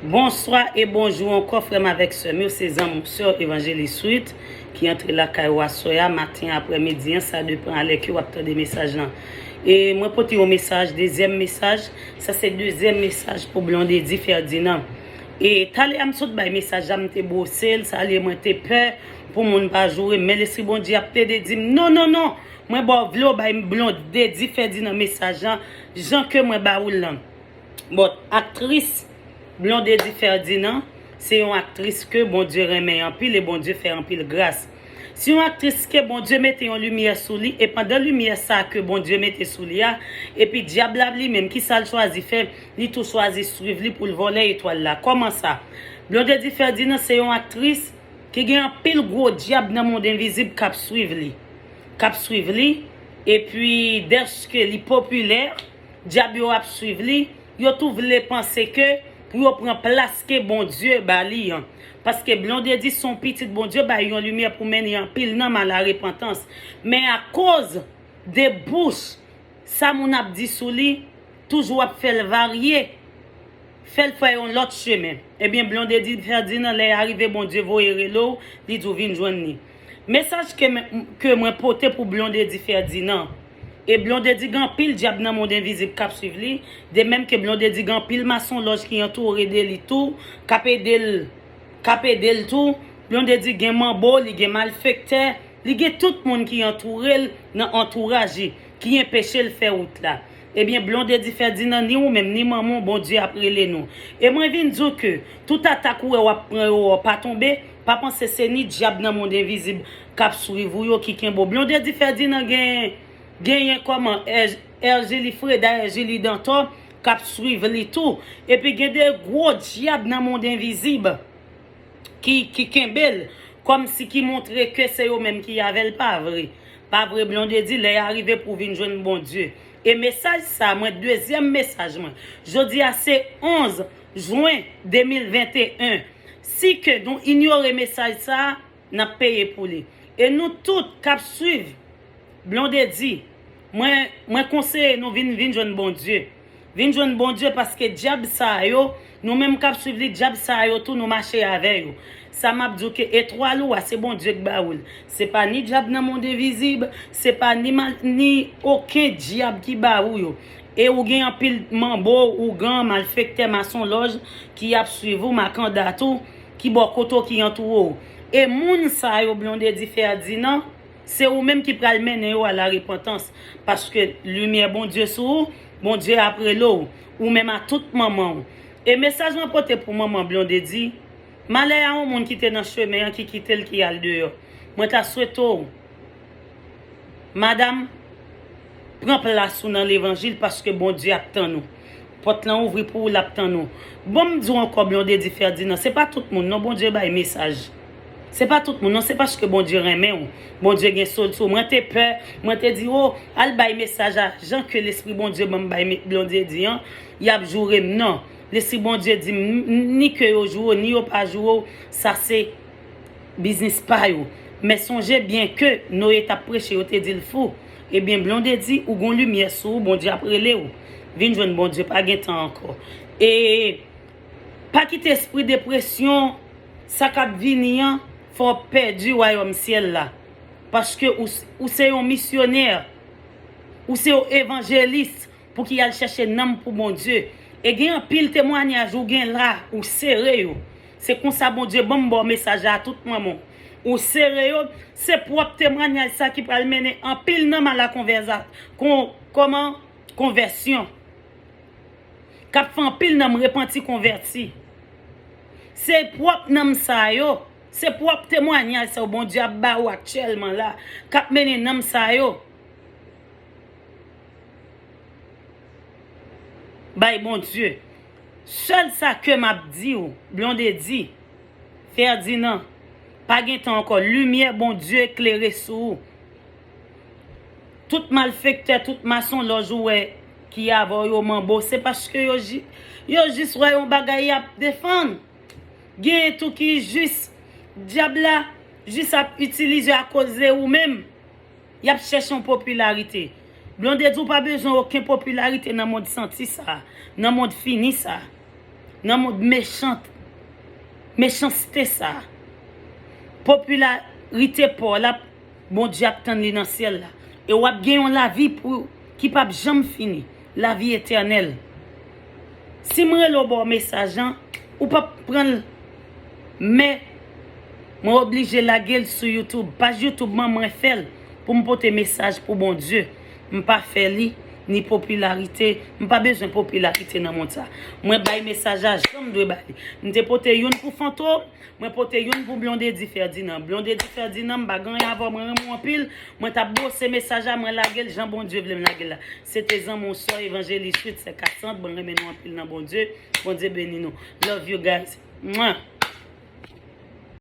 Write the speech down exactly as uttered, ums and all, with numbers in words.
Bonswa e bonjou ankò, frè m avèk sè m yo. Se zanmi w, sè w, Evanjelis Ruth, ki antre lakay ou aswè a, maten, aprèmidi an, sa depann a lè ke w ap tande mesaj lan. E mwen pote yon mesaj, dezyèm mesaj. Sa se dezyèm mesaj pou Blondedy Ferdinand. E talè a m sot bay mesaj la, m te bwose l, sa lye mwen te pè pou moun pa joure m. Men Lespri Bondye ap plede di m, "Non, non, non, mwen ba w vle w bay Blondedy Ferdinand mesaj lan, jan ke mwen ba ou l lan." Bon, aktris Blondedy Ferdinand se yon aktris ke Bondye renmen anpil e Bondye fè anpil gras. Se yon aktris ke Bondye mete yon limyè sou li, e pandan limyè sa ke Bondye mete sou li a, epi dyab la li menm, ki sa l chwazi fè? Li tou chwazi swiv li pou l vòlè etwal la. Kòman sa? Blondedy Ferdinand se yon aktris ki gen anpil gwo dyab nan mond envizib k ap swiv li. K ap swiv li, epi dèske li popilè, dyab yo ap swiv li, yo tou vle panse ke pou yo pran plas ke Bondye ba li an. Paske Blondedy se yon pitit Bondye, bay yon limyè pou mennen anpil nanm a larepantans. Men akoz de bouch, sa moun ap di sou li, toujou ap fè l varye, fè l fè yon lòt chemen. Ebyen, Blondedy Ferdinand, lè y arive, Bondye voye rele w, li di w vin jwenn li. Mesaj ke, men- ke mwen pote pou Blondedy Ferdinand. E Blondedy gen anpil dyab nan mond envizib k ap swiv li, de menm ke Blondedy gen anpil masonlòj ki antoure de li tou, k ap ede l, k ap ede l tou. Blondedy gen manbo, li gen malfektè, li gen tout moun ki antoure l nan antouraj li, ki enpeche l fè wout la. Ebyen, Blondedy Ferdinand, ni ou menm, ni manman w, Bondye ap rele nou. E mwen vin di w ke tout atak ou wè w ap pran yo, w pa tonbe, pa panse se ni dyab nan mond envizib k ap swiv ou yo ki kenbe w. Blondedy Ferdinand gen, genyen kòman, È-, Ergily Freda, Ergily Dantò, k ap swiv li tou. Epi gen de gwo dyab nan mond envizib ki, ki kenbe l, kòmsi ki montre ke se yo menm ki avè l. Pa vre. Pa vre, Blondedy, lè y arive pou w vin jwenn Bondye. E mesaj sa, mwen, dezyèm mesaj mwen, jodi a se onz jen de mil venteyen. Si ke nou inyore mesaj sa, n ap peye pou li. E nou tout k ap swiv Blondedy, mwen, mwen konseye nou vin, vin jwenn Bondye. Vin jwenn Bondye, paske dyab sa yo, nou menm k ap swiv li, dyab sa yo tou, nou mache avè yo. Sa m ap di w ke etwal ou a, se Bondye k ba ou l. Se pa ni dyab nan mond envizib, se pa ni mal, ni okenn dyab ki ba ou yo. E ou gen anpil manbo, ougan, malfektè, masonlòj ki ap swiv ou, makanda tou, ki bò kote w, ki antoure w. E moun sa yo, Blondedy Ferdinand, se ou menm ki pral mennen yo a larepantans, paske limyè Bondye sou ou, Bondye ap rele w, ou menm a tout manman w. E mesaj mwen pote pou manman Blondedy, malè a yon moun ki te nan chemen an, ki kite l, ki al deyò. Mwen ta swete w, madanm, pran plas ou nan levanjil, paske Bondye ap tann ou. Pòt lan ouvri pou ou, l ap tann ou. Bon, m di w ankò, Blondedy Ferdinand, se pa tout moun non Bondye bay mesaj. Se pa tout moun non, se paske Bondye renmen w. Bondye gen sòl sou ou. Mwen te pè, mwen te di, "O, al bay mesaj a, jan ke Lespri Bondye ban m bay me- Blondedy an, y ap joure m." Non. Lespri Bondye di m, n- ni ke yo joure w, ni yo pa joure w, sa se biznis pa yo. Men sonje byen ke Noye t ap preche, yo te di l fou. Ebyen, Blondedy, ou gon limyè sou ou, Bondye ap rele w. Vin jwenn Bondye, pa gen tan ankò. E pa kite espri depresyon, sa k ap vini an, fè w pèdi wayòm syèl la. Paske ou, s- ou se yon misyonè, ou se yon evanjelis, pou ki al chèche nanm pou Bondye. E gen anpil temwanyaj ou gen la, ou sere yo. Se konsa Bondye ban m ba w mesaj la a tout manman w. Ou sere yo, se pwòp temwanyaj sa ki pral mennen anpil nanm a lakonvèza-, kon, kòman, konvèsyon. K ap fè anpil nanm repanti, konvèti. Se pwòp nanm sa yo, se pwòp temwanyaj sa yo Bondye ap ba ou aktyèlman la, k ap mennen nanm sa yo bay Bondye. Sèl sa ke m ap di w, Blondedy Ferdinand, pa gen tan ankò, limyè Bondye klere sou ou. Tout malfektè, tout masonlòj ou wè ki avè w yo manbo, se paske yo ji-, yo jis wè yon bagay y ap defann. Genyen tou ki jis, dyab la jis ap itilize akoz de ou menm. Y ap chèche yon popilarite. Blondedy, ou pa bezwen okenn popilarite nan mond santi sa, nan mond fini sa. Nan mond mechant, mechanste sa a. Popilarite pa w la, Bondye ap tann li nan syèl la. E w ap gen yon lavi pou ki p ap janm fini. Lavi etènèl. Si m rele w ba w mesaj lan, ou p ap pran l. Men, mwen oblije lage l sou YouTube. Paj YouTube mwen, mwen fè l pou m pote mesaj pou Bondye. M pa fè li ni popilarite. M pa bezwen popilarite nan mond sa. Mwen bay mesaj la jan m dwe bay li. M te pote youn pou Fantom, mwen pote youn pou Blondedy Ferdinand. Blondedy Ferdinand, m pa gen anyen avè w, mwen renmen w anpil. Mwen t ap bwose mesaj la, mwen lage l jan Bondye vle m lage l la. Se te zanmi w sè Evanjelis Ruth Sèkasant, mwen renmen nou anpil nan Bondye. Bondye beni nou. Love you guys. Mwen.